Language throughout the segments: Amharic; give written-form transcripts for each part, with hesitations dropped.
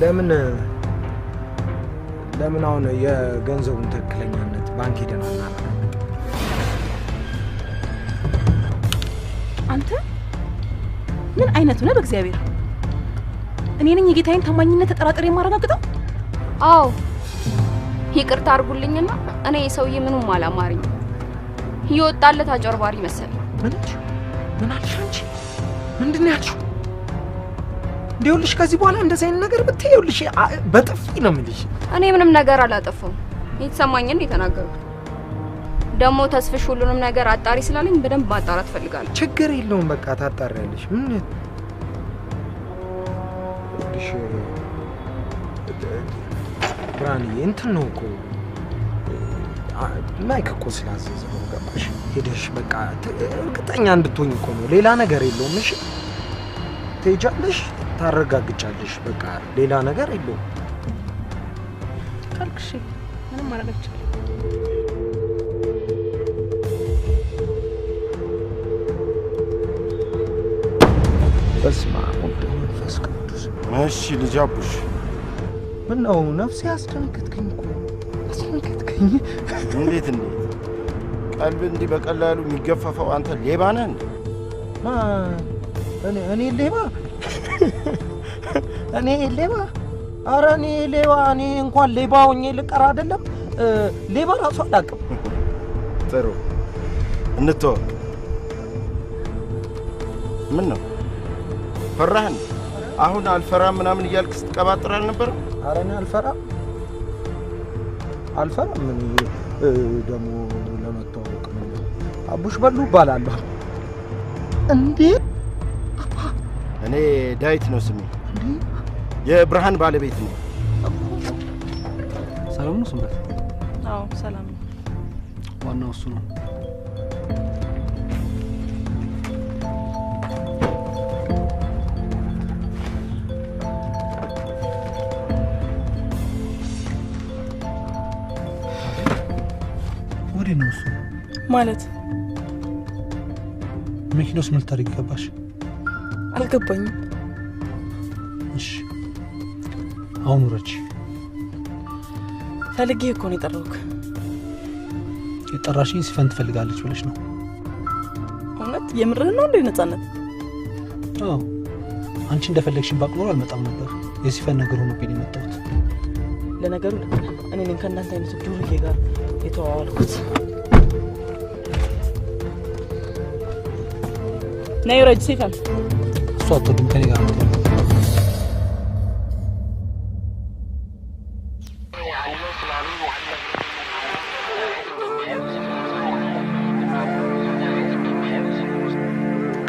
ለምን ለምን አሁን የገንዘቡን ትክክለኛነት ባንክ ሄደን አናረጋግጥም? አንተ ምን አይነቱ ነህ? በእግዚአብሔር እኔ ነኝ የጌታዬን ታማኝነት ተጠራጥሬ የማረጋግጠው? አዎ ይቅርታ አድርጉልኝና እኔ የሰውዬ ምንም አላማረኝም። ይወጣለት አጨርባሪ መሰለኝ። ምን ምን አልሽ አንቺ? ምንድን ነው ያልሽው? እንዲያውልሽ ከዚህ በኋላ እንደዚህ አይነት ነገር ብትይ ይኸውልሽ በጥፊ ነው የምልሽ። እኔ ምንም ነገር አላጠፋሁም። የተሰማኝን ነው የተናገርኩት። ደግሞ ተስፍሽ ሁሉንም ነገር አጣሪ ስላለኝ በደንብ ማጣራት ፈልጋለሁ። ችግር የለውም በቃ ታጣሪያለሽ። ምን ይኸውልሽ ብርሃንዬ እንትን ነው እኮ ማይክ እኮ ስላዘዘ ነው ገባሽ? ሄደሽ በቃ እርግጠኛ እንድትሆኝ እኮ ነው። ሌላ ነገር የለውም። እሺ ትሄጃለሽ፣ ታረጋግጫለሽ። በቃ ሌላ ነገር የለውም። ካልክሽ ምንም ማድረግ አልችልም። በስመ አብ ወወልድ ወመንፈስ ቅዱስ። እሺ ልጅ አቡሽ፣ ምነው ነፍሴ አስደነገጥከኝ እኮ አስደነገጥከኝ። እንዴት እንዴት ቀልብ እንዲህ በቀላሉ የሚገፈፈው አንተ ሌባ ነህ እንዴ? እኔ ሌባ? እኔ ሌባ? ኧረ እኔ ሌባ እኔ እንኳን ሌባ ሆኜ ልቀር አይደለም ሌባ ራሱ አላውቅም። ጥሩ እንተዋወቅ። ምን ነው ፈራህ እንዴ? አሁን አልፈራም ምናምን እያልክ ስትቀባጥር አልነበረም? ኧረ እኔ አልፈራም አልፈራም። እኔ ደግሞ ለመተዋወቅ ምን አቡሽ በሉ እባላለሁ። እንዴ እኔ ዳዊት ነው ስሜ። የብርሃን ባለቤት ነው። ሰላም ነው ስምረት? አዎ ሰላም ነው። ዋናው እሱ ነው። ወዴት ነው እሱ? ማለት መኪና ውስጥ ምን ልታደርጊ ገባሽ? አልገባኝም። እሺ አሁን ውረጅ። ፈልጌ እኮ ነው የጠራሁህ። የጠራሽኝ ሲፈን ትፈልጋለች ብለሽ ነው? እውነት የምርህን ነው እንዴ ነፃነት? አዎ አንቺ እንደፈለግሽኝ ባቅ ኖሮ አልመጣም ነበር። የሲፈን ነገር ሆኖብኝ ነው የመጣሁት። ለነገሩ ልክ ነህ። እኔ ነኝ ከእናንተ አይነቱ ዱርዬ ጋር የተዋዋልኩት። ነይ ውረጅ ሲፈን። እሷ አትወድም፣ ከኔ ጋር ነው።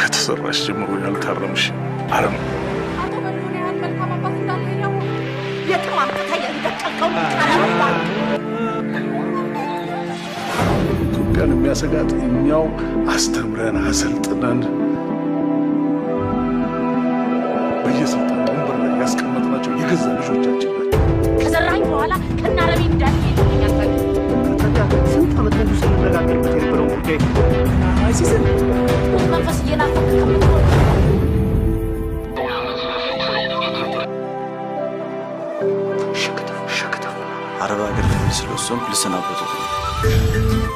ከተሰራሽ ጀምሮ ያልታረምሽ አረም አቶ በሉን ያህል መልካም አባት እንዳለ ያው የትም አምጥተህ የደቀልከውን ቃል ኢትዮጵያን የሚያሰጋት እኛው አስተምረን አሰልጥነን በየስልጣን ወንበር ላይ ያስቀመጥናቸው የገዛ ልጆቻችን ናቸው። ከዘራኝ በኋላ ከናረቢ እንዳትሄድ ይለኛል። ስንት ዓመት ሙሉ ስንነጋገርበት የነበረው ጉዳይ አይሲስን መንፈስ እየናፈቅ ከምትሆን አረብ ሀገር ለመሄድ ስለወሰንኩ ልሰናበትዎት ነው።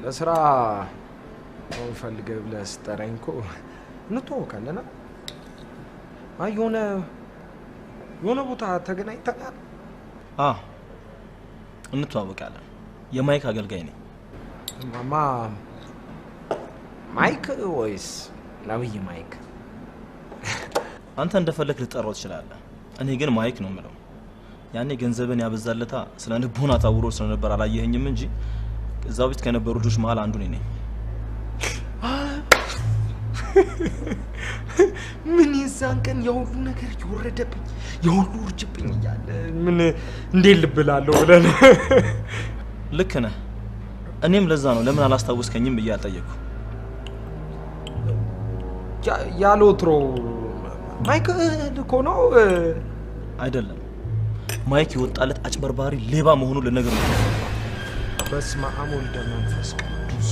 ለስራ አሁን ፈልገህ ብለህ ስጠራኝ እኮ እንተዋወቃለን። አይ የሆነ ቦታ ተገናኝተናል። አዎ እንተዋወቃለን። የማይክ አገልጋይ ነኝ። ማማ ማይክ ወይስ ነብይ ማይክ? አንተ እንደፈለክ ልትጠራው ትችላለህ። እኔ ግን ማይክ ነው የምለው። ያኔ ገንዘብን ያበዛለታ ስለ ንቦና ታውሮ ስለነበር አላየኸኝም እንጂ እዛው ቤት ከነበሩ ልጆች መሃል አንዱ እኔ ነኝ። ምን የዛን ቀን የሁሉ ነገር የወረደብኝ የሁሉ ውርጅብኝ እያለ ምን እንዴት ልብላለሁ ብለህ? ልክ ነህ። እኔም ለዛ ነው ለምን አላስታወስከኝም ብዬ አልጠየቅኩ። ያለወትሮ ማይክ እኮ ነው። አይደለም፣ ማይክ የወጣለት አጭበርባሪ ሌባ መሆኑን ልነግርህ ነው። በስመ አብ ወልደ መንፈስ ቅዱስ።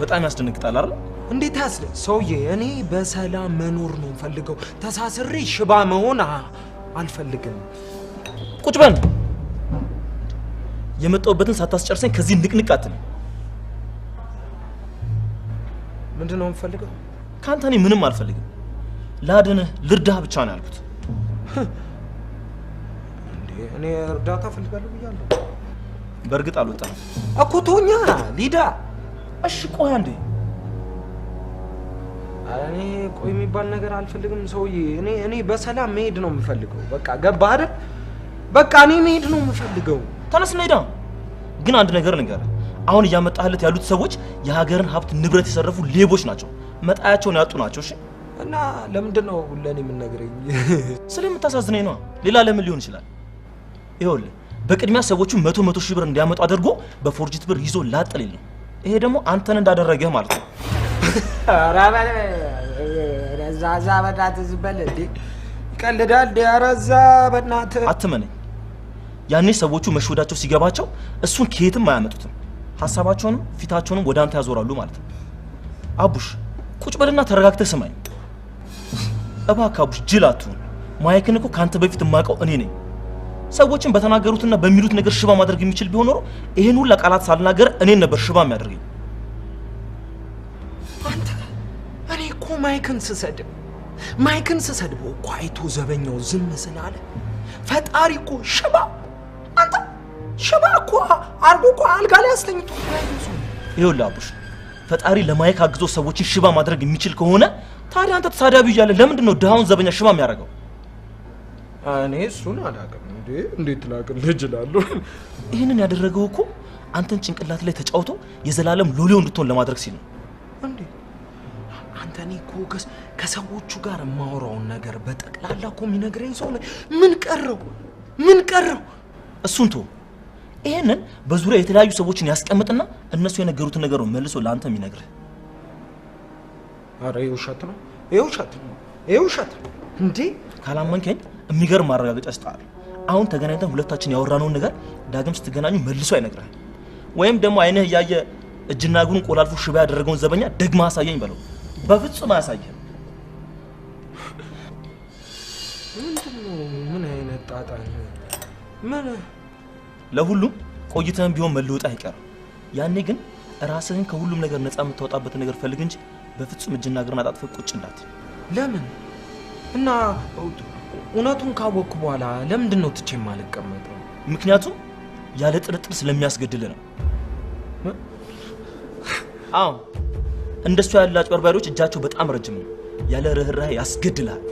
በጣም ያስደነግጣል አይደል? እንዴት ያስለ ሰውዬ፣ እኔ በሰላም መኖር ነው ፈልገው። ተሳስሬ ሽባ መሆን አልፈልግም። ቁጭ በል። የመጣሁበትን ሳታስጨርሰኝ ከዚህ ንቅንቅ አትልም። ምንድን ነው የምፈልገው? ከአንተ እኔ ምንም አልፈልግም። ላድንህ፣ ልርዳህ ብቻ ነው ያልኩት። እንዴ እኔ እርዳታ እፈልጋለሁ ብያለሁ። በእርግጥ አልወጣህም እኮ ተወኛ ሊዳ። እሺ ቆይ አንዴ። እኔ ቆይ የሚባል ነገር አልፈልግም ሰውዬ። እኔ በሰላም መሄድ ነው የምፈልገው። በቃ ገባህ አይደል? በቃ እኔ መሄድ ነው የምፈልገው። ተነስ እንሂዳ። ግን አንድ ነገር ልንገርህ፣ አሁን እያመጣህለት ያሉት ሰዎች የሀገርን ሀብት ንብረት የሰረፉ ሌቦች ናቸው። መጣያቸውን ያጡ ናቸው። እሺ እና ለምንድን ነው ለኔ የምንነግረኝ? ስለምታሳዝነኝ ነው። ሌላ ለምን ሊሆን ይችላል? ይኸውልህ በቅድሚያ ሰዎቹ 100 ሺህ ብር እንዲያመጡ አድርጎ በፎርጅት ብር ይዞ ላጥ ሊል ነው። ይሄ ደግሞ አንተን እንዳደረገህ ማለት ነው። ኧረ እዛ በእናትህ ዝም በል እንዴ! ይቀልዳል። ኧረ እዛ በእናትህ አትመነኝ። ያኔ ሰዎቹ መሸወዳቸው ሲገባቸው እሱን ከየትም አያመጡትም። ሀሳባቸውንም ፊታቸውንም ወደ አንተ ያዞራሉ ማለት ነው። አቡሽ ቁጭ በልና ተረጋግተህ ስማኝ እባክህ። አቡሽ ጅል አትሁን። ማይክን እኮ ከአንተ በፊት የማውቀው እኔ ነኝ። ሰዎችን በተናገሩትና በሚሉት ነገር ሽባ ማድረግ የሚችል ቢሆን ኖሮ ይሄን ሁላ ቃላት ሳልናገር እኔን ነበር ሽባ የሚያደርገኝ። አንተ እኔ እኮ ማይክን ስሰድበው እኮ አይቶ ዘበኛው ዝም ስላለ ፈጣሪ እኮ ሽባ አንተ ሽባ እኮ አርጎ እኮ አልጋ ላይ አስተኝቶ ይኸውልህ አቡሽ፣ ፈጣሪ ለማይክ አግዞ ሰዎችን ሽባ ማድረግ የሚችል ከሆነ ታዲያ አንተ ተሳዳቢ እያለ ለምንድን ነው ድሃውን ዘበኛ ሽባ የሚያደርገው? እኔ እሱን አላውቅም። እንዴ እንዴት ላቅልህ እችላለሁ? ይህንን ያደረገው እኮ አንተን ጭንቅላት ላይ ተጫውቶ የዘላለም ሎሌው እንድትሆን ለማድረግ ሲል ነው። እንዴ አንተ እኔ እኮ ከሰዎቹ ጋር የማወራውን ነገር በጠቅላላ እኮ የሚነግረኝ ሰው ነው። ምን ቀረው? ምን ቀረው? እሱን ተው። ይሄንን በዙሪያ የተለያዩ ሰዎችን ያስቀምጥና እነሱ የነገሩትን ነገር ነው መልሶ ለአንተ የሚነግርህ። ኧረ የውሸት ነው፣ የውሸት ነው፣ የውሸት ነው። እንዴ ካላመንከኝ የሚገርም ማረጋገጫ እሰጥሃለሁ። አሁን ተገናኝተን ሁለታችን ያወራነውን ነገር ዳግም ስትገናኙ መልሶ አይነግርህም። ወይም ደግሞ አይንህ እያየ እጅና እግሩን ቆላልፎ ሽባ ያደረገውን ዘበኛ ደግማ አሳየኝ በለው። በፍጹም አያሳይህም። ምንድን ነው? ምን አይነት ጣጣ ነው? ምን ለሁሉም ቆይተህም ቢሆን መለወጥ አይቀርም። ያኔ ግን ራስህን ከሁሉም ነገር ነፃ የምታወጣበትን ነገር ፈልግ እንጂ በፍጹም እጅና እግርን አጣጥፈህ ቁጭ እንዳትል። ለምን እና እውነቱን ካወቅኩ በኋላ ለምንድን ነው ትቼ የማልቀመጠው? ምክንያቱም ያለ ጥርጥር ስለሚያስገድል ነው። አዎ እንደሱ ያሉ አጭበርባሪዎች እጃቸው በጣም ረጅም ነው። ያለ ርህራሄ ያስገድልሃል።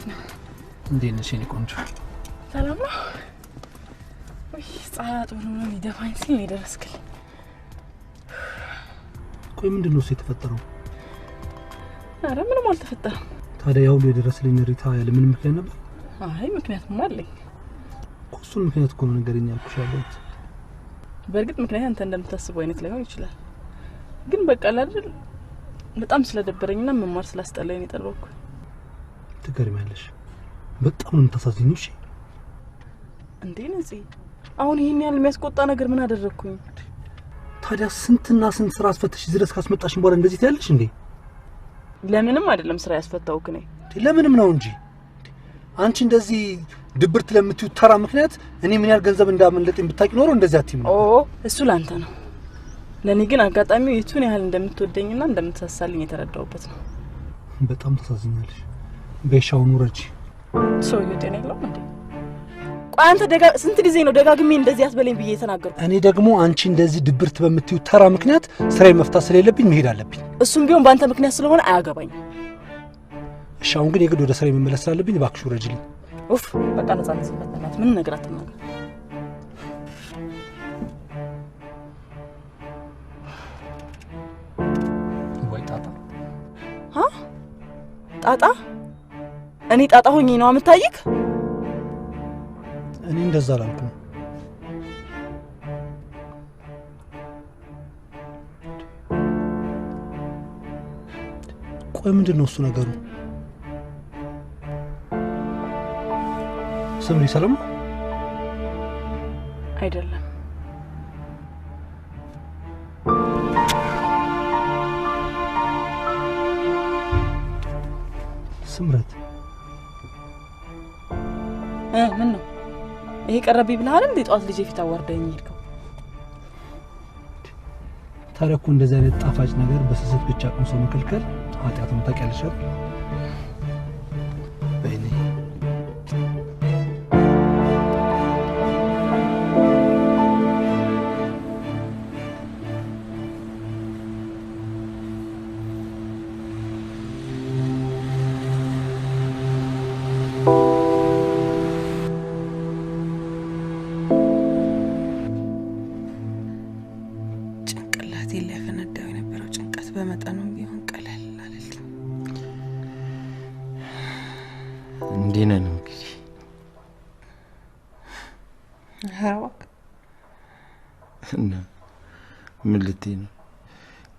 እንዴት ነህ? እንዴት ነሽ የኔ ቆንጆ? ሰላም ነው? ውይ ፀሐይ አጥብሎ ነው ሊደፋኝ ሲል ነው የደረስክልኝ። ቆይ ምንድን ነው እሱ የተፈጠረው? ኧረ ምንም አልተፈጠረም። ታዲያ ያ ሁሉ የደረሰልኝ ሪታ ያለ ምን ምክንያት ነበር? አይ ምክንያትማ አለኝ። እኮ እሱን ምክንያት እኮ ነው ንገረኝ ያልኩሽ ያለሁት። በእርግጥ ምክንያት አንተ እንደምታስበው አይነት ላይሆን ይችላል፣ ግን በቃ አይደል በጣም ስለደበረኝና መማር ስላስጠላኝ ነው የጠራሁት። ትገርሚያለሽ፣ በጣም ነው የምታሳዝኚው። እሺ እንዴ ነፂ፣ አሁን ይሄን ያህል የሚያስቆጣ ነገር ምን አደረግኩኝ? ታዲያ ስንትና ስንት ስራ አስፈተሽ እዚህ ድረስ ካስመጣሽኝ በኋላ እንደዚህ ትያለሽ እንዴ? ለምንም አይደለም ስራ ያስፈታሁክ እኔ። ለምንም ነው እንጂ አንቺ እንደዚህ ድብርት ለምትዩ ተራ ምክንያት እኔ ምን ያህል ገንዘብ እንዳመለጠኝ ብታውቂ ኖሮ እንደዚህ አትይም ነበር። ኦ እሱ ላንተ ነው፣ ለኔ ግን አጋጣሚው የቱን ያህል እንደምትወደኝና እንደምትሳሳልኝ የተረዳሁበት ነው። በጣም ታሳዝኛለሽ። በሻውን ውረጂ። ሰውዬው ጤና የለውም እንዴ? ቆይ አንተ ስንት ጊዜ ነው ደጋግሜ እንደዚህ አትበለኝ ብዬ የተናገርኩት? እኔ ደግሞ አንቺ እንደዚህ ድብርት በምትዩ ተራ ምክንያት ስራዬን መፍታት ስለሌለብኝ መሄድ አለብኝ። እሱም ቢሆን በአንተ ምክንያት ስለሆነ አያገባኝም። እሺ አሁን ግን የግድ ወደ ስራዬ መመለስ ስላለብኝ እባክሽ ውረጂልኝ። ኡፍ በቃ ነፃነት ይፈተናት ምን ነገር አትናገር። ወይ ጣጣ አ ጣጣ እኔ ጣጣ ሆኜ ነው የምታይክ? እኔ እንደዛ አላልኩም። ቆይ ምንድን ነው እሱ ነገሩ? ስምሪ ሰላም አይደለም። ስምረት ምን ነው ይሄ ቀረብኝ ብለሃል እንዴ? ጠዋት ልጄ ፊት አዋርደኝ ሄድከው። ታዲያ እኮ እንደዚህ አይነት ጣፋጭ ነገር በስስት ብቻ ቀምሶ መከልከል ኃጢአት ነው፣ ታውቂያለሽ አይደል? በይኔ ጭንቅላቴን ሊያፈነዳው የነበረው ጭንቀት በመጠኑም ቢሆን ቀለል አለልኝ። እንዲህ ነን እንግዲህ። ኧረ እባክህ እና ምን ልትይ ነው?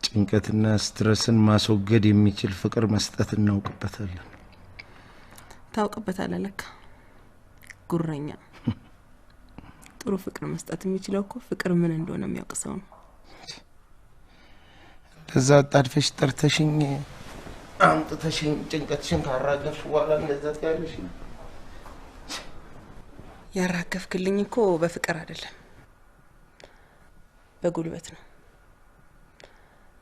ጭንቀትና stress ን ማስወገድ የሚችል ፍቅር መስጠት እናውቅበታለን። ታውቅበታለህ ለካ ጉረኛ። ጥሩ ፍቅር መስጠት የሚችለው እኮ ፍቅር ምን እንደሆነ የሚያውቅ ሰው ነው። እንደዛ አጣድፈሽ ጠርተሽኝ አምጥተሽኝ ጭንቀትሽን ካራገፍሽ በኋላ እንደዛ ትያለሽ? ያራገፍክልኝ እኮ በፍቅር አይደለም በጉልበት ነው።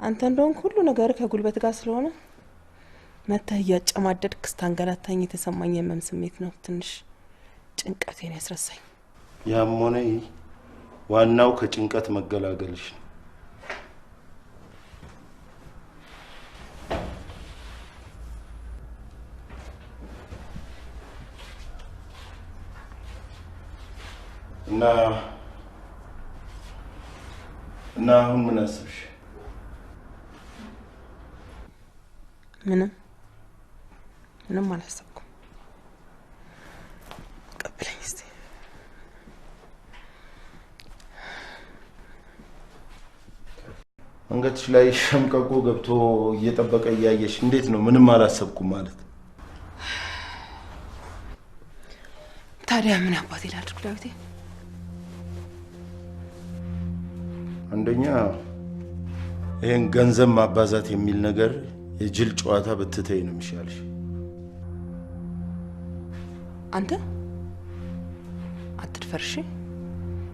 አንተ እንደሆንክ ሁሉ ነገር ከጉልበት ጋር ስለሆነ መተህ እያጨማደድክ ስታንገላታኝ የተሰማኝ የህመም ስሜት ነው ትንሽ ጭንቀቴን ያስረሳኝ። ያም ሆነ ይህ ዋናው ከጭንቀት መገላገልሽ ነው። እና አሁን ምን አሰብሽ? ምንም ምንም አላሰብኩም። ቀብለኝ እስቲ። አንገትሽ ላይ ሸምቀቆ ገብቶ እየጠበቀ እያየሽ እንዴት ነው ምንም አላሰብኩም ማለት? ታዲያ ምን አባቴ ላድርግ ዳዊቴ? አንደኛ ይሄን ገንዘብ ማባዛት የሚል ነገር የጅል ጨዋታ ብትተይ ነው የሚሻልሽ። አንተ አትድፈርሽ።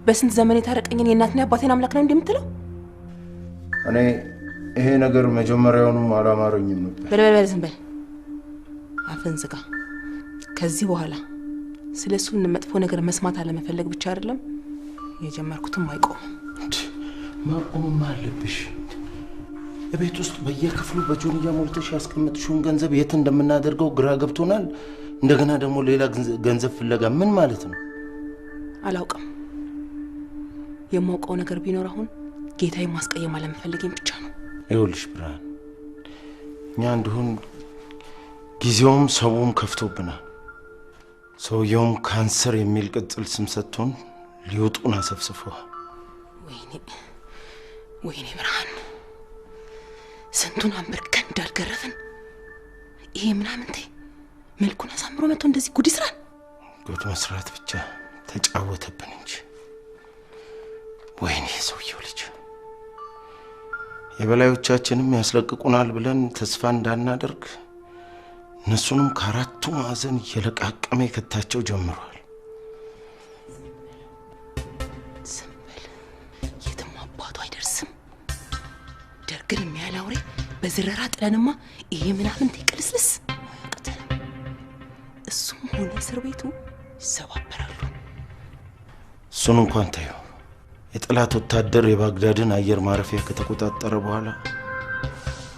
በስንት ዘመን የታረቀኝን የእናትና የአባቴን አምላክ ነው እንደምትለው? እኔ ይሄ ነገር መጀመሪያውንም አላማረኝም ነበር። በል በል በል ዝም በል፣ አፍህን ዝጋ። ከዚህ በኋላ ስለሱ መጥፎ ነገር መስማት አለመፈለግ ብቻ አይደለም የጀመርኩትም አይቆምም። ማቆምም አለብሽ። እቤት ውስጥ በየክፍሉ በጆንያ ሞልተሽ ያስቀመጥሽውን ገንዘብ የት እንደምናደርገው ግራ ገብቶናል። እንደገና ደግሞ ሌላ ገንዘብ ፍለጋ ምን ማለት ነው? አላውቅም። የማውቀው ነገር ቢኖር አሁን ጌታዬን ማስቀየም አለመፈለጌን ብቻ ነው። ይኸውልሽ ብርሃን፣ እኛ እንዲሁን ጊዜውም ሰውም ከፍቶብናል። ሰውየውም ካንሰር የሚል ቅጽል ስም ሰጥቶን ሊወጡን አሰፍስፈዋል። ወይኔ ወይኔ ብርሃን፣ ስንቱን አንበርከን እንዳልገረፍን ይሄ ምናምንቴ መልኩን አሳምሮ መጥቶ እንደዚህ ጉድ ይስራል። ጉድ መስራት ብቻ ተጫወተብን እንጂ። ወይኔ የሰውየው ልጅ፣ የበላዮቻችንም ያስለቅቁናል ብለን ተስፋ እንዳናደርግ እነሱንም ከአራቱ ማዕዘን እየለቃቀመ የከታቸው ጀምሯል። ዝም በል፣ የትም አባቱ አይደርስም። ደርግን የሚያህል አውሬ በዝረራ ጥለንማ ይሄ ምናምንቴ ቅልስልስ አያቅተንም። እሱም ሆነ እስር ቤቱ ይሰባበራሉ። እሱን እንኳን ታየው። የጠላት ወታደር የባግዳድን አየር ማረፊያ ከተቆጣጠረ በኋላ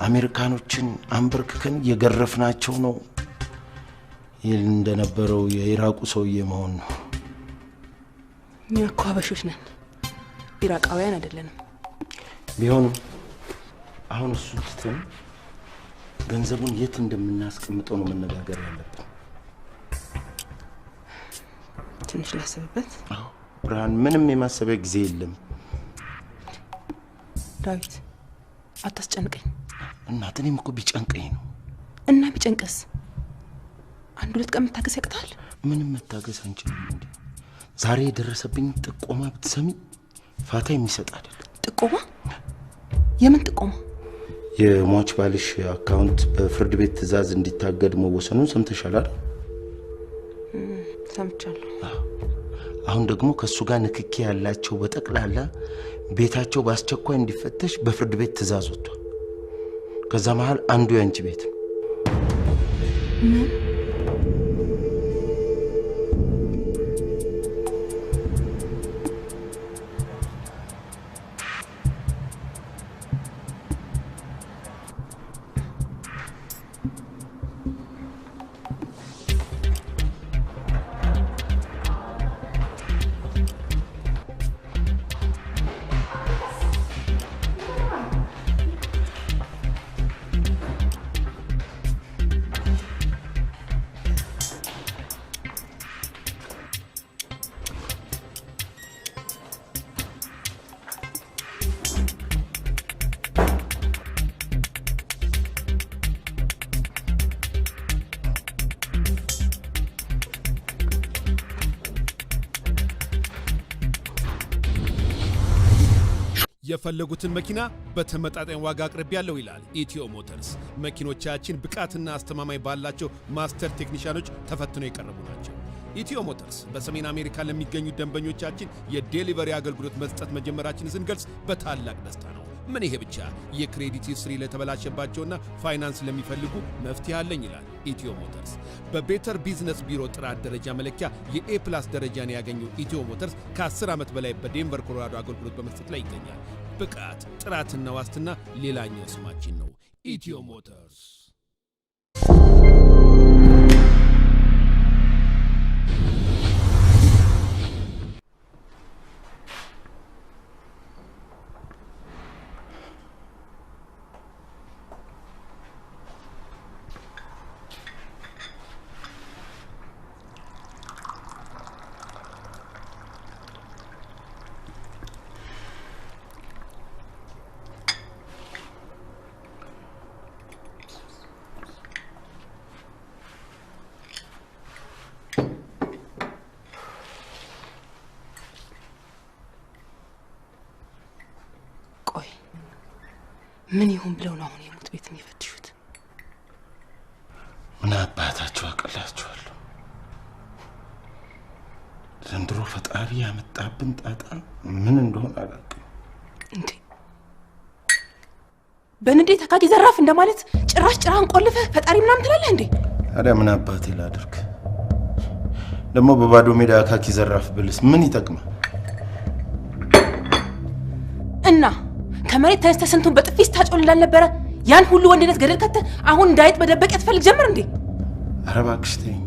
አሜሪካኖችን አንበርክከን እየገረፍናቸው ነው ይል እንደነበረው የኢራቁ ሰውዬ መሆን ነው። እኛ እኮ ሀበሾች ነን፣ ኢራቃውያን አይደለንም። ቢሆንም አሁን እሱን ትተን ገንዘቡን የት እንደምናስቀምጠው ነው መነጋገር ያለብን። ትንሽ ላስብበት። ብርሃን፣ ምንም የማሰቢያ ጊዜ የለም። ዳዊት አታስጨንቀኝ። እናት፣ እኔም እኮ ቢጨንቀኝ ነው። እና ቢጨንቀስ አንድ ሁለት ቀን መታገስ ያቅታል? ምንም መታገስ አንችልም እንዴ? ዛሬ የደረሰብኝ ጥቆማ ብትሰሚ ፋታ የሚሰጥ አይደለም። ጥቆማ? የምን ጥቆማ? የሟች ባልሽ አካውንት በፍርድ ቤት ትዕዛዝ እንዲታገድ መወሰኑን ሰምተሻል አይደል? ሰምቻለሁ። አሁን ደግሞ ከሱ ጋር ንክኪ ያላቸው በጠቅላላ ቤታቸው በአስቸኳይ እንዲፈተሽ በፍርድ ቤት ትዕዛዝ ወጥቷል። ከዛ መሃል አንዱ ያንቺ ቤት ነው። ምን? የፈለጉትን መኪና በተመጣጣኝ ዋጋ አቅርቤያለሁ ይላል ኢትዮ ሞተርስ። መኪኖቻችን ብቃትና አስተማማኝ ባላቸው master ቴክኒሻኖች ተፈትነው የቀረቡ ናቸው። ኢትዮ ሞተርስ በሰሜን አሜሪካ ለሚገኙ ደንበኞቻችን የ delivery አገልግሎት መስጠት መጀመራችንን ስንገልጽ በታላቅ ደስታ ነው። ምን ይሄ ብቻ፣ የ credit history ለተበላሸባቸውና ፋይናንስ ለሚፈልጉ መፍትሄ አለኝ ይላል ኢትዮ ሞተርስ። በ Better Business Bureau ጥራት ደረጃ መለኪያ የ A plus ደረጃን ያገኘው ኢትዮ ሞተርስ ከ10 ዓመት በላይ በዴንቨር ኮሎራዶ አገልግሎት በመስጠት ላይ ይገኛል። ብቃት፣ ጥራትና ዋስትና ሌላኛው ስማችን ነው። ኢትዮ ሞተርስ። ቆይ ምን ይሁን ብለው ነው አሁን የሙት ቤት የሚፈትሹት? ምን አባታችሁ አቅላችኋለሁ። ዘንድሮ ፈጣሪ ያመጣብን ጣጣ ምን እንደሆነ አላውቅም። እንዴ በንዴት አካኪ ዘራፍ እንደማለት ጭራሽ ጭራህን ቆልፈህ ፈጣሪ ምናምን ትላለህ እንዴ? ታዲያ ምን አባቴ ላድርግ? ደግሞ በባዶ ሜዳ አካኪ ዘራፍ ብልስ ምን ይጠቅማል? እና ከመሬት ተነስተህ ስንቱን በጥፊ ስታጮል እንዳልነበረ ያን ሁሉ ወንድነት ገደል ከተህ አሁን እንዳይጥ መደበቂያ ትፈልግ ጀመር እንዴ? ኧረ እባክሽ ተይኝ።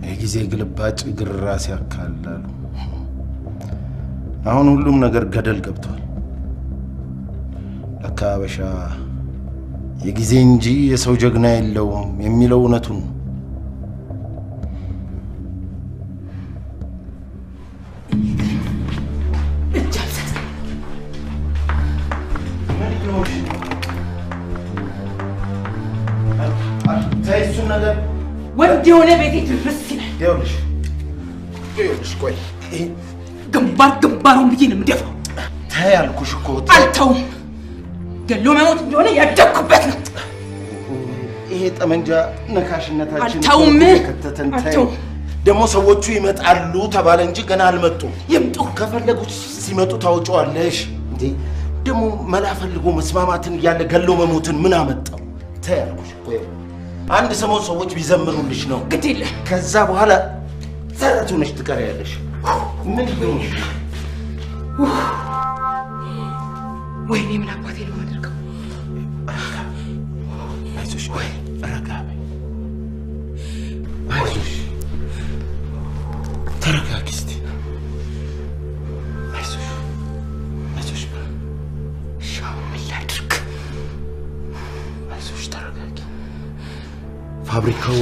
የጊዜ ግልባጭ እግር ራስ ያካላሉ። አሁን ሁሉም ነገር ገደል ገብቷል። ለካ አበሻ የጊዜ እንጂ የሰው ጀግና የለውም የሚለው እውነቱን ነው። ወንድ የሆነ ቤቴ ድርስ ይላል። ይኸውልሽ ይኸውልሽ፣ ቆይ ግንባር ግንባሩን ብዬ ነው የምደፋው። ተይ አልኩሽ እኮ። አልተውም። ገሎ መሞት እንደሆነ ያደግኩበት ነው። ይሄ ጠመንጃ ነካሽነታችን አልተውም። ከተተን። ተይ ደግሞ ሰዎቹ ይመጣሉ ተባለ እንጂ ገና አልመጡም። ይምጡ። ከፈለጉት ሲመጡ ታውጪዋለሽ። እንዴ ደግሞ መላ ፈልጎ መስማማትን እያለ ገሎ መሞትን ምን አመጣው? ተይ አልኩሽ እኮ። አንድ ሰሞን ሰዎች ቢዘምሩልሽ ነው። ግድ የለም። ከዛ በኋላ ተረት ሆነሽ ትቀሪያለሽ። ምን ይሆን? ወይኔ ምን አባቴ ነው የማደርገው? አይዞሽ፣ ረጋ በይ። አይዞሽ፣ ተረጋጊ እስቲ። አይዞሽ፣ አይዞሽ። እሺ አሁን ምን ላድርግ? አይዞሽ፣ ተረጋጊ። ፋብሪካው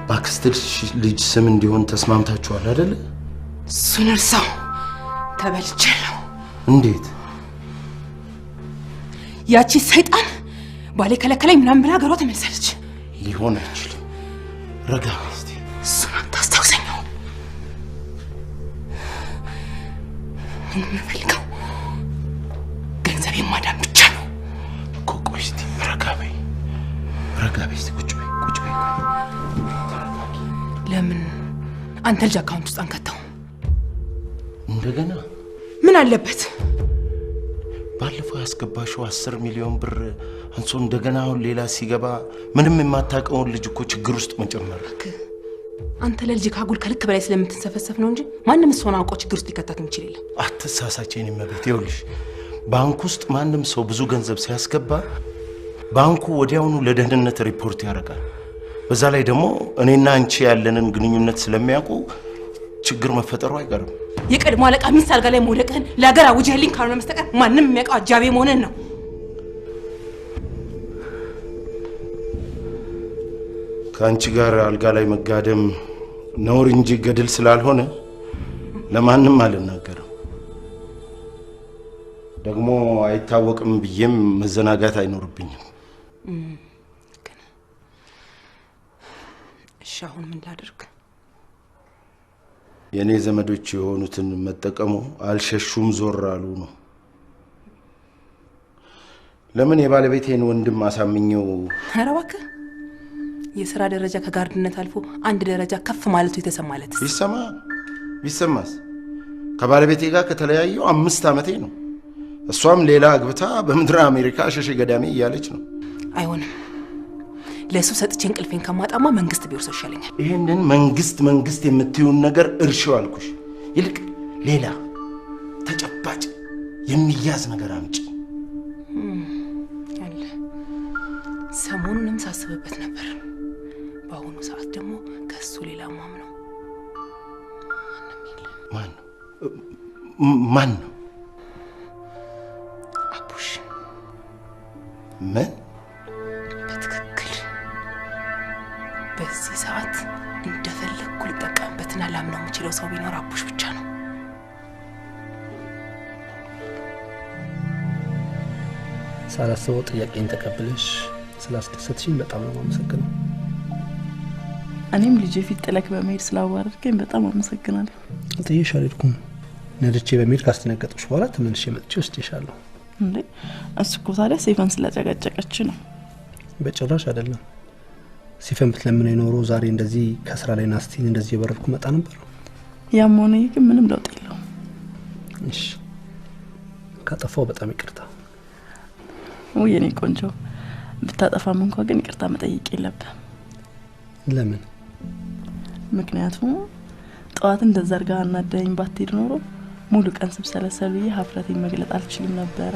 በአክስትሽ ልጅ ስም እንዲሆን ተስማምታችኋል አይደለ? እሱን እርሳው፣ ተበልቻለሁ። እንዴት? ያቺ ሰይጣን ባሌ ከለከለኝ ምናምን ብላ ሀገሯ ተመልሳለች። ሊሆን አይችልም። ረጋ በይ እስቲ። እሱን አታስታውሰኝ። አሁን የምፈልገው ገንዘቤን ማዳን ብቻ ነው እኮ። ቆይ እስቲ ረጋ በይ፣ ረጋ በይ እስቲ። ቁጭ በይ፣ ቁጭ በይ። ለምን አንተ ልጅ account ውስጥ አንከተው? እንደገና ምን አለበት? ባለፈው ያስገባሽው 10 ሚሊዮን ብር አንሶ እንደገና አሁን ሌላ ሲገባ ምንም የማታውቀውን ልጅ እኮ ችግር ውስጥ መጨመር። አንተ ለልጅ ካጉል ከልክ በላይ ስለምትንሰፈሰፍ ነው እንጂ ማንም እሷን አውቆ ችግር ውስጥ ሊከታት የሚችል የለም። አትሳሳች የኔ እመቤት። ይኸውልሽ ባንክ ውስጥ ማንም ሰው ብዙ ገንዘብ ሲያስገባ ባንኩ ወዲያውኑ ለደህንነት ሪፖርት ያደርጋል። በዛ ላይ ደግሞ እኔና አንቺ ያለንን ግንኙነት ስለሚያውቁ ችግር መፈጠሩ አይቀርም። የቀድሞ አለቃ ሚስት አልጋ ላይ መውደቅህን ለሀገር አውጀህልኝ ካልሆነ በስተቀር ማንም የሚያውቀው አጃቢ መሆንህን ነው። ከአንቺ ጋር አልጋ ላይ መጋደም ነውር እንጂ ገድል ስላልሆነ ለማንም አልናገርም። ደግሞ አይታወቅም ብዬም መዘናጋት አይኖርብኝም። እሺ አሁን ምን ላድርግ? የኔ ዘመዶች የሆኑትን መጠቀሙ አልሸሹም ዞር አሉ ነው። ለምን የባለቤቴን ወንድም አሳምኘው? ኧረ እባክህ የስራ ደረጃ ከጋርድነት አልፎ አንድ ደረጃ ከፍ ማለቱ የተሰማለት ይሰማ ቢሰማስ? ከባለቤቴ ጋር ከተለያየው 5 ዓመቴ ነው። እሷም ሌላ አግብታ በምድረ አሜሪካ ሸሸ ገዳሜ እያለች ነው። አይሆንም። ለሱ ሰጥቼ እንቅልፌን ከማጣማ መንግስት ቢወርሰው ይሻለኛል። ይሄንን መንግስት መንግስት የምትዩን ነገር እርሺው አልኩሽ። ይልቅ ሌላ ተጨባጭ የሚያዝ ነገር አምጪ። አለ ሰሞኑንም ሳስብበት ነበር። በአሁኑ ሰዓት ደግሞ ከሱ ሌላ ማምነው ማን ነው? ማን ነው? አቡሽ። ምን? በትክክል በዚህ ሰዓት እንደፈለግኩ ልጠቀምበትና ላምነው የምችለው ሰው ቢኖር አቡሽ ብቻ ነው። ሳላስበው ጥያቄን ተቀብለሽ ስላስደሰትሽኝ በጣም ነው የማመሰግነው። እኔም ልጄ ፊት ጥለክ በመሄድ ስላዋረድከኝ በጣም አመሰግናለሁ። ጥዬሽ አልሄድኩም። ነድቼ በመሄድ ካስደነገጥኩሽ በኋላ ተመልሼ መጥቼ ወስጄሻለሁ። እንዴ እሱ እኮ ታዲያ ሴፈን ስለጨቀጨቀች ነው። በጭራሽ አይደለም። ሲፈን ብትለምነኝ ኖሮ ዛሬ እንደዚህ ከስራ ላይ ናስቲኝ እንደዚህ የበረርኩ መጣ ነበር። ያም ሆነ ይህ ግን ምንም ለውጥ የለውም። እሺ ካጠፋው በጣም ይቅርታ። ውይ የኔ ቆንጆ ብታጠፋም እንኳ ግን ይቅርታ መጠየቅ የለብህም። ለምን? ምክንያቱም ጠዋት እንደዛ አድርጋ አናደኸኝ ባትሄድ ኖሮ ሙሉ ቀን ስብሰለሰል ብዬ ሀፍረቴን መግለጥ አልችልም ነበር።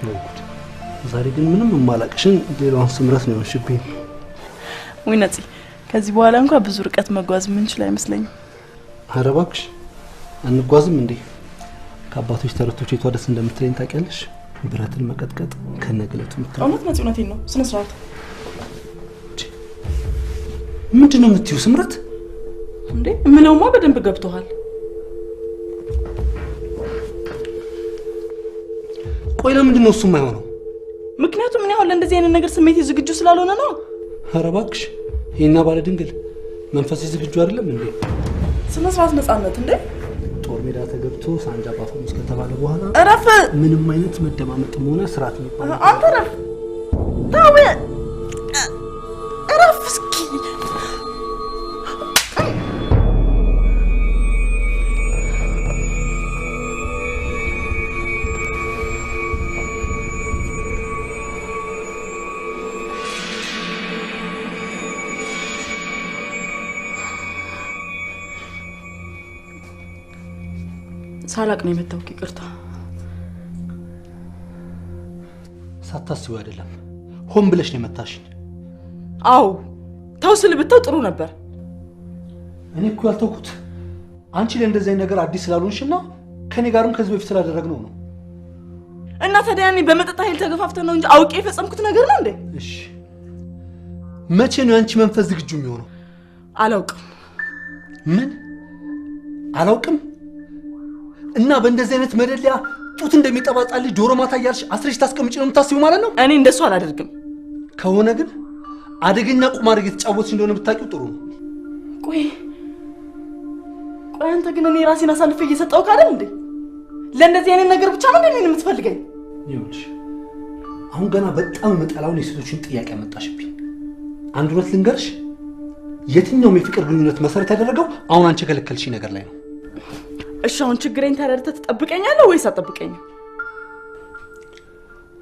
ወይ ጉድ! ዛሬ ግን ምንም የማላቅሽን ሌላውን ስምረት ነው የሆንሽብኝ። ወይ ነፂ፣ ከዚህ በኋላ እንኳን ብዙ ርቀት መጓዝ የምንችል አይመስለኝም። ኧረ እባክሽ አንጓዝም እንዴ? ከአባቶች ተረቶች የቷ ደስ እንደምትለኝ ታውቂያለሽ? ብረትን መቀጥቀጥ ከነግለቱ ምትለው። እውነት ነፂ፣ እውነቴን ነው። ስነ ስርዓት። ምንድን ነው የምትይው ስምረት? እንዴ ምለውማ በደንብ ገብቶሃል። ቆይ ለምንድን ነው እሱ የማይሆነው? ምክንያቱም እኔ አሁን ለእንደዚህ አይነት ነገር ስሜቴ ዝግጁ ስላልሆነ ነው። ኧረ እባክሽ ይሄና ባለ ድንግል መንፈሴ ዝግጁ አይደለም እንዴ? ስነ ስርዓት፣ ነፃነት። እንዴ ጦር ሜዳ ተገብቶ ሳንጃ ባፈሙዝ ከተባለ በኋላ እረፍ። ምንም አይነት መደማመጥም ሆነ ስርዓት የሚባል አንተ እረፍ፣ ተው፣ እረፍ እስኪ። ሳላቅ ነው የመታውክ፣ ይቅርታ። ሳታስቢው አይደለም፣ ሆን ብለሽ ነው የመታሽኝ። አዎ ተው ስል ብተው ጥሩ ነበር። እኔ እኮ ያልተውኩት አንቺ ለእንደዚህ አይነት ነገር አዲስ ስላልሆንሽና ከኔ ጋርም ከዚህ በፊት ስላደረግነው ነው። እና ታዲያ እኔ በመጠጥ ኃይል ተገፋፍተህ ነው እንጂ አውቄ የፈጸምኩት ነገር ነው እንዴ? እሺ መቼ ነው የአንቺ መንፈስ ዝግጁ የሚሆነው? አላውቅም። ምን አላውቅም? እና በእንደዚህ አይነት መደለያ ጡት እንደሚጠባ ሕፃን ልጅ ዶሮ ማታ እያልሽ አስረሽ ታስቀምጪ ነው የምታስቢው ማለት ነው? እኔ እንደሱ አላደርግም። ከሆነ ግን አደገኛ ቁማር እየተጫወትሽ እንደሆነ ብታውቂው ጥሩ ነው። ቆይ ቆይ፣ አንተ ግን እኔ ራሴን አሳልፌ እየሰጠሁህ አይደል እንዴ? ለእንደዚህ አይነት ነገር ብቻ ነው እንዴ እኔን የምትፈልገኝ? ይኸውልሽ አሁን ገና በጣም የምጠላውን የሴቶችን ጥያቄ አመጣሽብኝ። አንድ እውነት ልንገርሽ፣ የትኛውም የፍቅር ግንኙነት መሰረት ያደረገው አሁን አንቺ የከለከልሽኝ ነገር ላይ ነው። እሺ አሁን ችግሬን ተረድተህ ትጠብቀኛለህ ወይስ አትጠብቀኝም?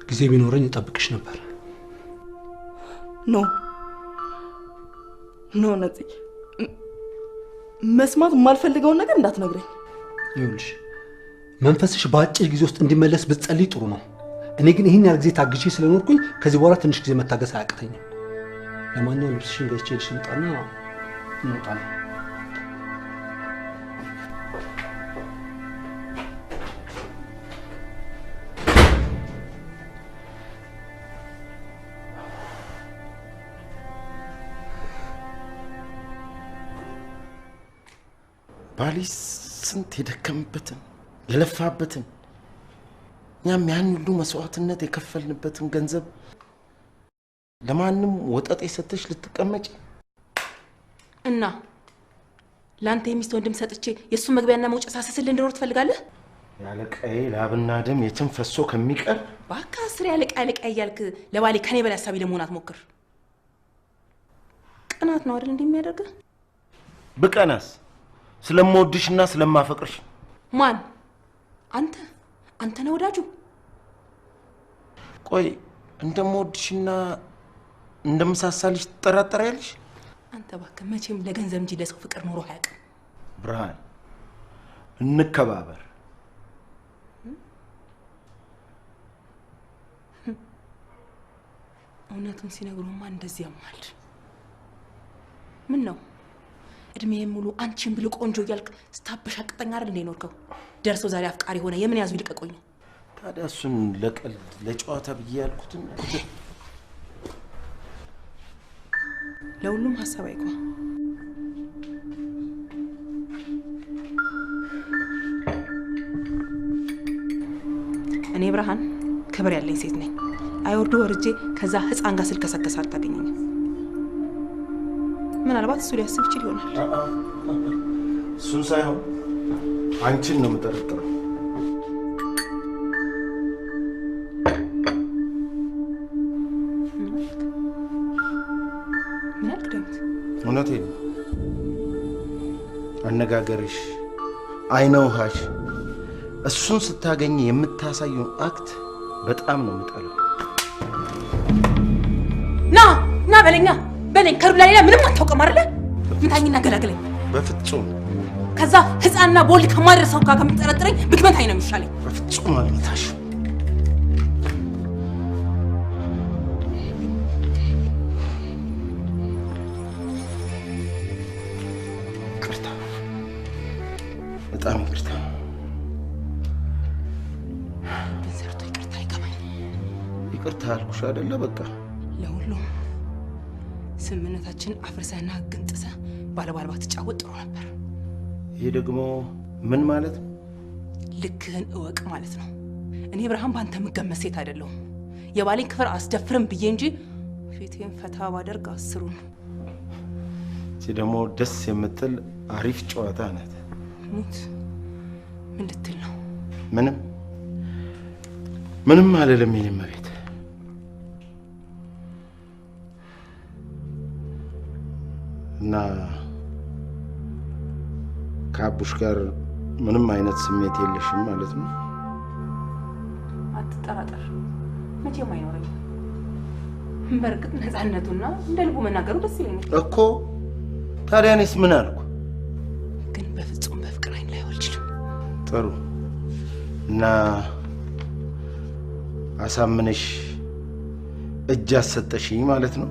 ጊዜ ቢኖረኝ እጠብቅሽ ነበር። No no ነፂ፣ መስማት የማልፈልገውን ነገር እንዳትነግረኝ። ይኸውልሽ መንፈስሽ በአጭር ጊዜ ውስጥ እንዲመለስ ብትጸልይ ጥሩ ነው። እኔ ግን ይህን ያህል ጊዜ ታግሼ ስለኖርኩኝ ከዚህ በኋላ ትንሽ ጊዜ መታገስ አያቅተኝም። ለማንኛውም ልብስሽን ገዝቼ ልሽ ልምጣና እንወጣለን። ባሊ ስንት የደከምበትን የለፋበትን እኛም ያን ሁሉ መስዋዕትነት የከፈልንበትን ገንዘብ ለማንም ወጠጤ ሰጥተሽ ልትቀመጪ እና ለአንተ የሚስት ወንድም ሰጥቼ የእሱን መግቢያና መውጫ ሳስስልህ እንድኖር ትፈልጋለህ? ያለቃዬ ላብና ደም የትም ፈሶ ከሚቀር እባክህ አስሬ ያለቃ ያለቃ እያልክ ለባሌ ከኔ በላይ ሀሳቢ ለመሆን አትሞክር። ቅናት ነው አይደል እንዲህ የሚያደርግህ? ብቀናስ ስለምወድሽና ስለማፈቅርሽ። ማን? አንተ አንተ ነህ ወዳጁ። ቆይ እንደምወድሽና እንደምሳሳልሽ ትጠራጠሪያለሽ? አንተ እባክህ መቼም ለገንዘብ እንጂ ለሰው ፍቅር ኖሮ አያውቅም። ብርሃን፣ እንከባበር። እውነቱን ሲነግሩማ እንደዚህ ያማል። ምን ነው እድሜዬን ሙሉ አንቺን ብሎ ቆንጆ እያልክ ስታበሻቅጠኝ አይደል እንደ ኖርከው? ደርሶ ዛሬ አፍቃሪ ሆነ የምን ያዙ ይልቀቆኝ ነው? ታዲያ እሱን ለቀልድ ለጨዋታ ብዬ ያልኩትን ለሁሉም ሀሳብ አይግባ። እኔ ብርሃን ክብር ያለኝ ሴት ነኝ። አይወርዱ ወርጄ ከዛ ህፃን ጋር ስልከሰከስ አታገኘኝም። ምናልባት እሱ ሊያስብ ይችል ይሆናል። እሱን ሳይሆን አንቺን ነው የምጠረጥረው። ምን አልክ ዳዊት? እውነቴን ነው። አነጋገርሽ፣ አይነ ውሃሽ፣ እሱን ስታገኝ የምታሳዩን act በጣም ነው የምጠላው። ና ና በለኛ በለኝ። ከሩላ ሌላ ምንም አታውቅም አይደለ? ምታኝና ገላግለኝ። በፍጹም ከዛ ህፃንና ቦል ከማድረሰው ጋር ከምትጠረጥረኝ ብትመታኝ ነው የሚሻለኝ። በፍጹም አልመታሽም። ይቅርታ አልኩሽ አይደለ? በቃ ለሁሉም ስምምነታችን አፍርሰህና ህግን ጥሰህ ባለባል ባትጫወት ጥሩ ነበር። ይሄ ደግሞ ምን ማለት ነው? ልክህን እወቅ ማለት ነው። እኔ ብርሃን ባንተ የምገመት ሴት አይደለሁም። የባሌን ክፍር አስደፍርም ብዬ እንጂ ፊቴን ፈታ ባደርግ አስሩን። እቺ ደግሞ ደስ የምትል አሪፍ ጨዋታ ናት። ሙት ምን ልትል ነው? ምንም ምንም አልልም የኔ እመቤት። እና ከአቡሽ ጋር ምንም አይነት ስሜት የለሽም ማለት ነው? አትጠራጠር፣ መቼም አይኖረኝም። በእርግጥ ነፃነቱና እንደ ልቡ መናገሩ ደስ ይለኛል እኮ። ታዲያ እኔስ ምን አልኩ? ግን በፍጹም በፍቅር አይን ላይ አልችልም። ጥሩ። እና አሳምነሽ እጅ አሰጠሽኝ ማለት ነው?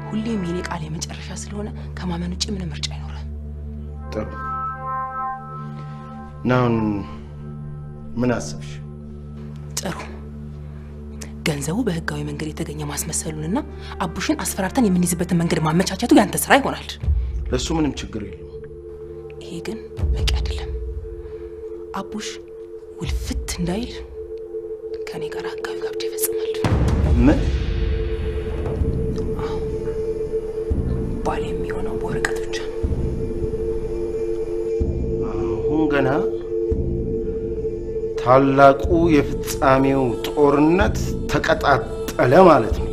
ሁሌም የኔ ቃል የመጨረሻ ስለሆነ ከማመን ውጭ ምንም ምርጫ አይኖርም። ጥሩ። እና አሁን ምን አሰብሽ? ጥሩ። ገንዘቡ በህጋዊ መንገድ የተገኘ ማስመሰሉንና አቡሽን አስፈራርተን የምንይዝበትን መንገድ ማመቻቸቱ ያንተ ስራ ይሆናል። ለሱ ምንም ችግር የለውም። ይሄ ግን በቂ አይደለም። አቡሽ ውልፍት እንዳይል ከኔ ጋር ህጋዊ ጋብቻ ይፈጽማል። ምን? አዎ፣ ባል የሚሆነው በወረቀት ብቻ ነው። አሁን ገና ታላቁ የፍጻሜው ጦርነት ተቀጣጠለ ማለት ነው።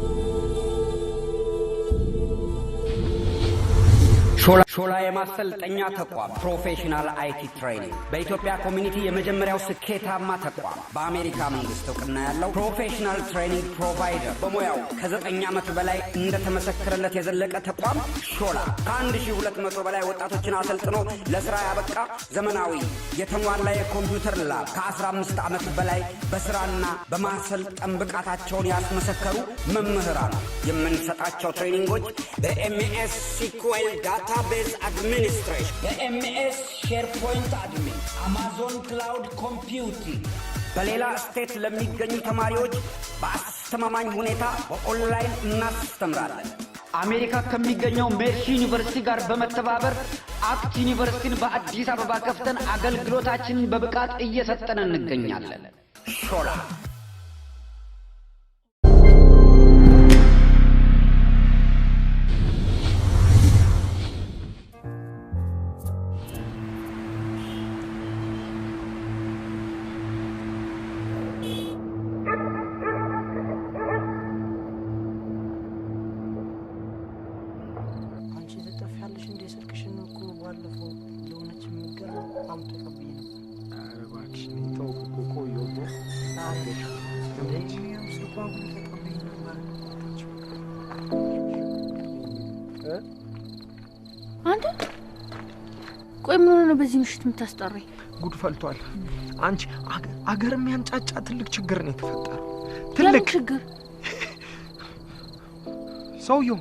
ሾላ የማሰልጠኛ ተቋም professional IT training በኢትዮጵያ community የመጀመሪያው ስኬታማ ተቋም፣ በአሜሪካ መንግስት እውቅና ያለው professional training provider፣ በሙያው ከ9 ዓመት በላይ እንደተመሰከረለት የዘለቀ ተቋም ሾላ ከ1200 በላይ ወጣቶችን አሰልጥኖ ለስራ ያበቃ ዘመናዊ የተሟላ የኮምፒውተር lab፣ ከ15 ዓመት በላይ በስራና በማሰልጠን ብቃታቸውን ያስመሰከሩ መምህራን። የምንሰጣቸው training ኦች በ MS SQL database administration፣ በ MS SharePoint admin፣ Amazon cloud computing፣ በሌላ state ለሚገኙ ተማሪዎች በአስተማማኝ ሁኔታ በኦንላይን እናስተምራለን። አሜሪካ ከሚገኘው ሜርሲ ዩኒቨርሲቲ ጋር በመተባበር አክት ዩኒቨርሲቲን በአዲስ አበባ ከፍተን አገልግሎታችንን በብቃት እየሰጠን እንገኛለን። ሾላ። አንቺ ትጠፊያለሽ እንዴ? ስልክሽን እኮ ባለፈው ለሆነች የምትገርም አምጥቶ ተቀብዬ ነበር። ኧረ እባክሽ እኔ ተውኩ እኮ ቆየሁ እኮ። እንዴ ስልኳን ሁሉ ተቀብዬ ነበር። አንተ ቆይ ምን ሆነህ ነው በዚህ ምሽት የምታስጠራኝ? ጉድ ፈልቷል። አንቺ አገር የሚያንጫጫ ትልቅ ችግር ነው የተፈጠረው። የምን ትልቅ ችግር? ሰውየው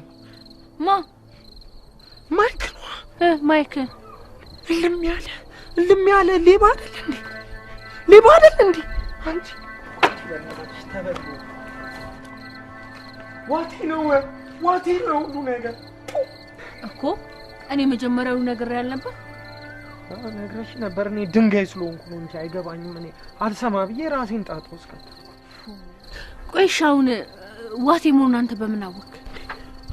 ማ ማይክ ነው። ማይክ እልም ያለ እልም ያለ ሌባ አይደል እንዴ? ሌባ አይደል እንዴ? አንቺ ዋቴ ነው ዋቴ ነው ሁሉ ነገር እኮ እኔ መጀመሪያው ነገር ያልነበር ነግረሽ ነበር። እኔ ድንጋይ ስለሆንኩ ነው እንጂ አይገባኝም። እኔ አልሰማ ብዬ ራሴን ጣጣ ውስጥ ከተትኩ። ቆይ እሺ አሁን ዋቴ መሆኑን አንተ በምን አወቅ?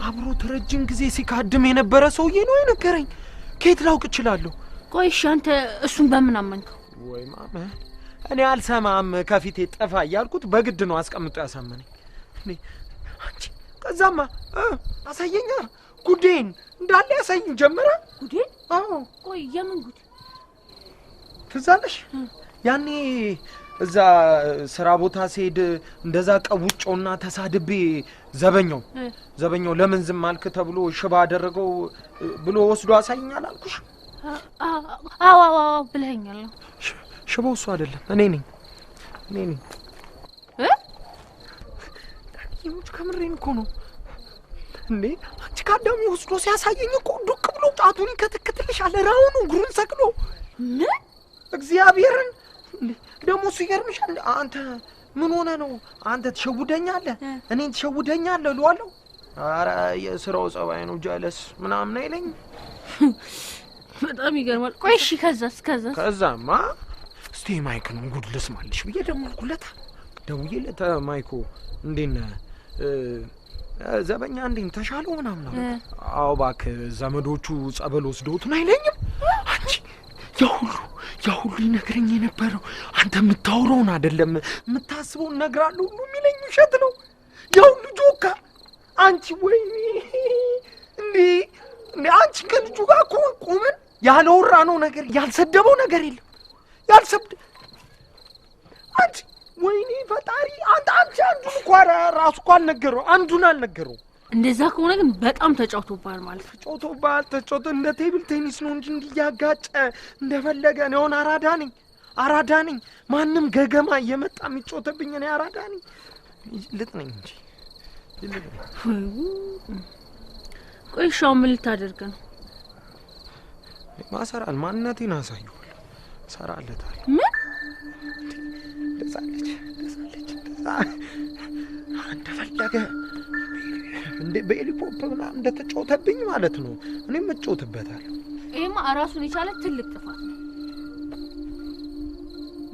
አብሮት ረጅም ጊዜ ሲካድም የነበረ ሰውዬ ነው የነገረኝ። ከየት ላውቅ እችላለሁ? ቆይ እሺ አንተ እሱን በምን አመንከው? ወይ ማመን፣ እኔ አልሰማም ከፊቴ ጠፋ እያልኩት በግድ ነው አስቀምጦ ያሳመነኝ። እኔ አንቺ ከዛማ አሳየኛ ጉዴን እንዳለ ያሳየኝ ጀመረ። ጉዴን? አዎ። ቆይ የምን ጉድ? ትዝ አለሽ ያኔ እዛ ስራ ቦታ ስሄድ እንደዛ ቀውጮና ተሳድቤ ዘበኛው ለምን ዝም አልክ ተብሎ ሽባ አደረገው ብሎ ወስዶ አሳይኛል አልኩሽ? አዎ አዎ አዎ ብለኸኛል። ሽባው እሱ አይደለም እኔ ነኝ እኔ ነኝ። እ ይሁን ከምሬን እኮ ነው እንዴ። አንቺ ከአዳሚ ወስዶ ሲያሳየኝ እኮ ዱቅ ብሎ ጣቱን ይከተክትልሻል። ራውን እግሩን ሰቅሎ ምን እግዚአብሔርን ደግሞ እሱ ይገርምሻል። አንተ ምን ሆነ ነው አንተ ትሸውደኛለህ፣ እኔን ትሸውደኛለህ እለዋለሁ። ኧረ የስራው ጸባይ ነው ጀለስ ምናምን አይለኝ። በጣም ይገርማል። ቆይ እሺ ከዛስ ከዛስ? ከዛማ እስቲ ማይክን ጉድ ልስማልሽ ብዬ ደወልኩለት። ደውዬለት ማይኮ እንዴት ነህ ዘበኛ እንዴት ተሻለው ምናምን አለ። አዎ እባክህ ዘመዶቹ ጸበል ወስደውት ነው አይለኝም። አንቺ ያ ሁሉ ይነግረኝ የነበረው አንተ የምታወራውን አይደለም የምታስበውን እነግርሃለሁ ሁሉ የሚለኝ ውሸት ነው። ያ ሁሉ ጆካ አንቺ ወይኔ እንዴ እንዴ አንቺ ከልጁ ጋር እኮ ቆመን ያላወራነው ነገር ያልሰደበው ነገር የለም። አንቺ ወይኔ ፈጣሪ አንተ አንቺ አንዱን እኮ ራሱ እኮ አልነገረው አንዱን አልነገረው። እንደዛ ከሆነ ግን በጣም ተጫውቶብሃል ማለት ነው። ተጫውቶብሃል ተጫውቶ እንደ table tennis ነው እንጂ እንዲያጋጨ እንደፈለገ ነው። አሁን አራዳ ነኝ አራዳ ነኝ። ማንም ገገማ እየመጣ የሚጫወተብኝ እኔ አራዳ ነኝ። ልጥ ነኝ እንጂ ልጥ ነኝ። ቆይ እሺ አሁን ምን ልታደርግ ነው? ማሰራል ማንነቴን አሳየዋለሁ። እሰራለታለሁ። ምን ደሳለች ደሳለች እንደፈለገ እንደ በሄሊኮፕተር ምናምን እንደተጫወተብኝ ማለት ነው። እኔም እጫወትበታለሁ። ይሄማ ራሱን የቻለ ትልቅ ጥፋት ነው።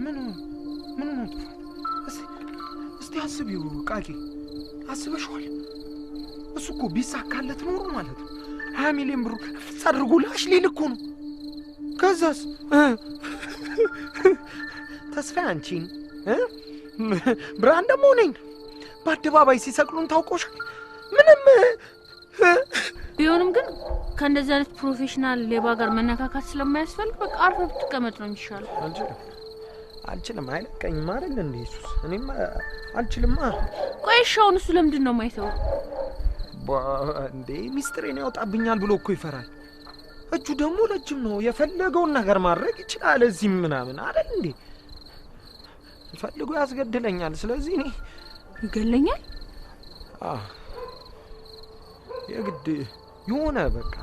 ምን ምን ነው ጥፋት? እስቲ አስቢው ቃቂ፣ አስበሽዋል? እሱ እኮ ቢሳካለት ኖሮ ማለት ነው 20 ሚሊዮን ብር ፍጽ አድርጎ ላሽ ሊል እኮ ነው። ከዛስ ተስፋ አንቺን ብርሃን ደግሞ እኔን በአደባባይ ሲሰቅሉን ታውቆሻል። ምንም ቢሆንም ግን ከእንደዚህ አይነት professional ሌባ ጋር መነካካት ስለማያስፈልግ በቃ አርፈህ ብትቀመጥ ነው የሚሻለው። አልችልም አልችልም፣ አይለቀኝም አይደል እንዴ ኢየሱስ። እኔም አልችልማ። ቆይ እሺ አሁን እሱ ለምንድን ነው የማይተው? እንዴ ሚስጥሬን ያወጣብኛል ብሎ እኮ ይፈራል። እጁ ደግሞ ረጅም ነው፣ የፈለገውን ነገር ማድረግ ይችላል። እዚህም ምናምን አይደል እንዴ ፈልጎ ያስገድለኛል። ስለዚህ እኔ ይገለኛል። አዎ የግድ የሆነ በቃ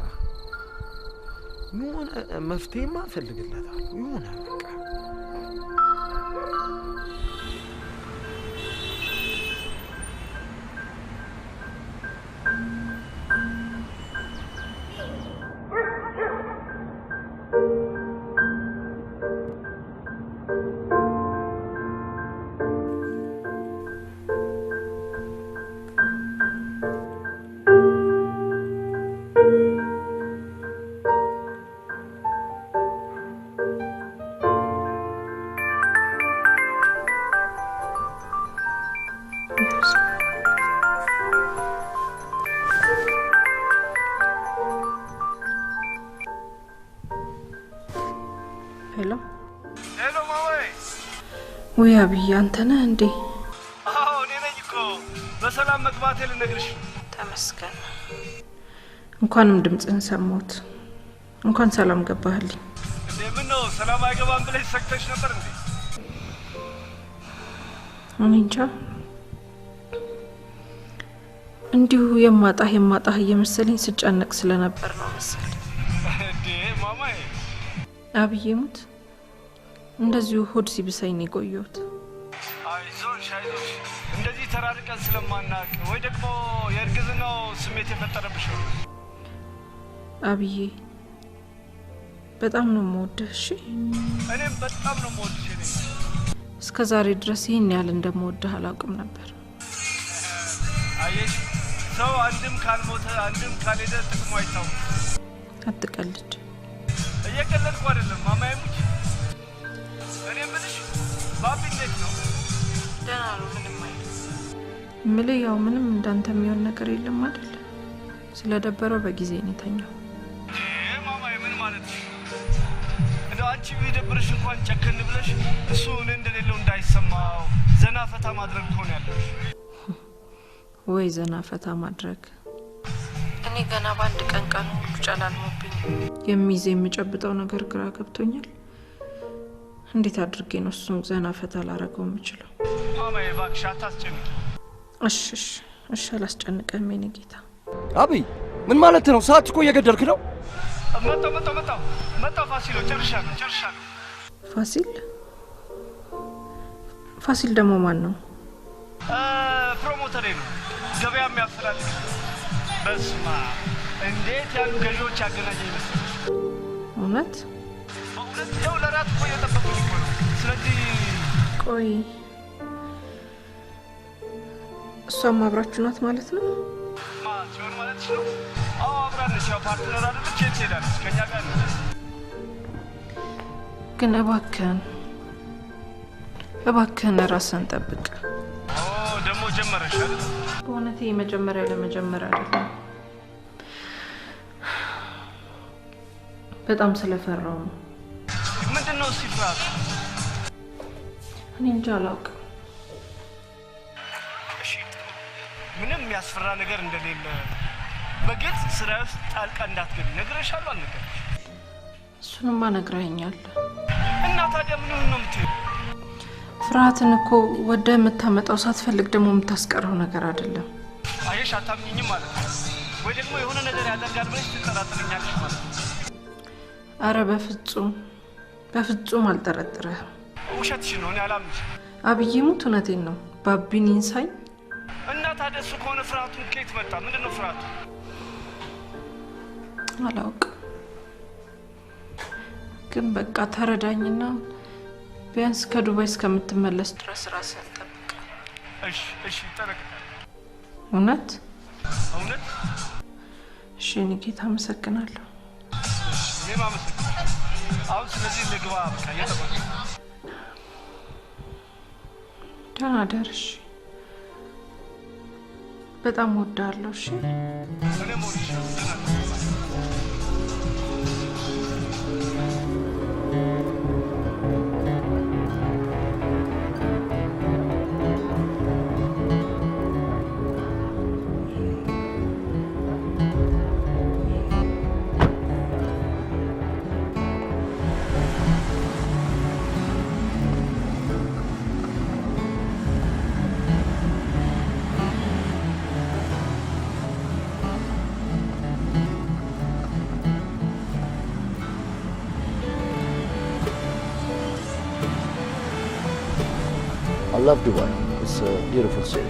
የሆነ መፍትሄማ እፈልግለታለሁ። የሆነ በቃ ወይ አብይ አንተ ነህ እንዴ? አዎ እኔ ነኝ እኮ። በሰላም መግባቴ ልነግርሽ። ተመስገን። እንኳንም ድምፅህን ሰማሁት። እንኳን ሰላም ገባህልኝ። እንዴ ምን ነው ሰላም አይገባም ብለሽ ሰግተሽ ነበር እንዴ? እኔ እንጃ እንዲሁ የማጣህ የማጣህ እየመሰለኝ ስጨነቅ ስለነበር ነው መሰል። እንዴ ማማዬ። አብዬ ሙት እንደዚሁ ሆድ ሲብሰኝ ነው የቆየሁት። አይዞሽ አይዞሽ፣ እንደዚህ ተራርቀን ስለማናውቅ ወይ ደግሞ የእርግዝናው ስሜት የፈጠረብሽ ነው። አብዬ በጣም ነው የምወድህ። እሺ እኔም በጣም ነው የምወድሽ። እኔ እስከ ዛሬ ድረስ ይህን ያህል እንደምወድህ አላውቅም ነበር። አየሽ፣ ሰው አንድም ካልሞተ አንድም ካልሄደ ጥቅሙ አይታወቅም። አትቀልድ። እየቀለድኩ አይደለም ማማዬ ሙች። እኔ የምልሽ ባቢ እንዴት ነው? ደህና ነው፣ ምንም አይልም። እምልህ ያው ምንም እንዳንተ የሚሆን ነገር የለም አይደል? ስለደበረው በጊዜ ነው የተኛው። ማማዬ ምን ማለት ነው? እንደው አንቺ ቢደብርሽ እንኳን ጨከን ብለሽ እሱ እኔ እንደሌለው እንዳይሰማው ዘና ፈታ ማድረግ እኮ ነው ያለብሽ። ወይ ዘና ፈታ ማድረግ። እኔ ገና በአንድ ቀን ቀኑ ሁሉ ጨላልሞብኝ የሚይዝ የምጨብጠው ነገር ግራ ገብቶኛል። እንዴት አድርጌ ነው እሱን ዘና ፈታ ላደርገው የምችለው? ማማዬ እባክሽ አታስጨንቂ። እሺ እሺ እሺ፣ አላስጨንቅህም የእኔ ጌታ። አብይ ምን ማለት ነው? ሰዓት እኮ እየገደልክ ነው። መጣሁ መጣሁ መጣሁ መጣሁ። ፋሲሎ ጨርሻለሁ ጨርሻለሁ። ፋሲል ፋሲል ደግሞ ማን ነው? Promoter ኤ ነው፣ ገበያ የሚያፈላልግ። በስማ እንዴት ያሉ ገዢዎች ያገናኘ ይመስላል። እውነት? በእውነት ያው ለራት እኮ እየጠበቁኝ እኮ ነው። ስለዚህ ቆይ እሷም አብራችሁ ናት ማለት ነው? ማ ሲሆን ማለት ነው? አዎ አብራን ነች። ያው partner አይደለች? የት ትሄዳለች? ከእኛ ጋር ነች። ግን እባክህን እባክህን ራስህን ጠብቅ። ኦ ደግሞ ጀመረሽ አይደል? በእውነት ይሄ መጀመሪያ ለመጀመሪያ አይደለም። በጣም ስለፈራው ነው። ምንድን ነው እስኪ ፍርሃቱ? እኔ እንጃ አላውቅም። እሺ ምንም የሚያስፈራ ነገር እንደሌለ በግልጽ ስራ ውስጥ ጣልቃ እንዳትገቢ ነግሬሻለሁ። አልነገርኩሽም? እሱንማ ነግረኸኛል። እና ታዲያ ምን ነው የምትይው? ፍርሃትን እኮ ወደ የምታመጣው ሳትፈልግ ደግሞ የምታስቀረው ነገር አይደለም። አየሽ፣ አታምኚኝም ማለት ነው ወይ ደግሞ የሆነ ነገር ያደርጋል ብለሽ ትጠራጠረኛለሽ ማለት ነው። አረ በፍጹም በፍጹም አልጠረጥርህም። ውሸትሽን ነው፣ እኔ አላምንሽም። አብዬ ሙት፣ እውነቴን ነው። ባቢን ይንሳኝ። እና ታዲያ እሱ ከሆነ ፍርሃቱን ከየት መጣ? ምንድን ነው ፍርሃቱ? አላውቅም፣ ግን በቃ ተረዳኝና ቢያንስ ከዱባይ እስከምትመለስ ድረስ ራስህን ጠብቅ። እሺ እሺ፣ እጠነቀቃለሁ። እውነት እውነት። እሺ የእኔ ጌታ፣ አመሰግናለሁ። እኔም አመሰግናለሁ። አሁን ስለዚህ ልግባ፣ በቃ እየጠበቅኩ ነው። ደህና እደር። እሺ፣ በጣም እወድሃለሁ። እሺ እኔም እወድሻለሁ። ደህና እደር። I love Dubai. It's a beautiful city.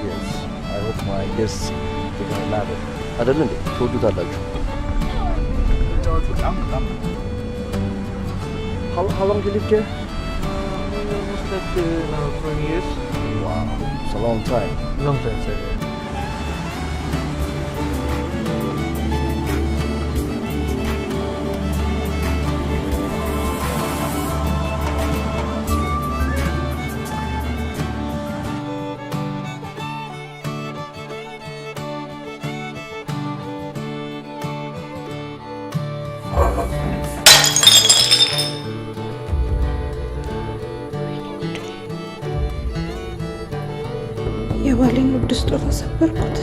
Yes, I hope my guests they're gonna love it. አይደል እንዴ? ትወዱታላችሁ። በጣም በጣም How long you lived here? Almost like now 20 years. Wow, it's a long time. Long time, sir. የባሌን ውድ ስጦታ ሰበርኩት።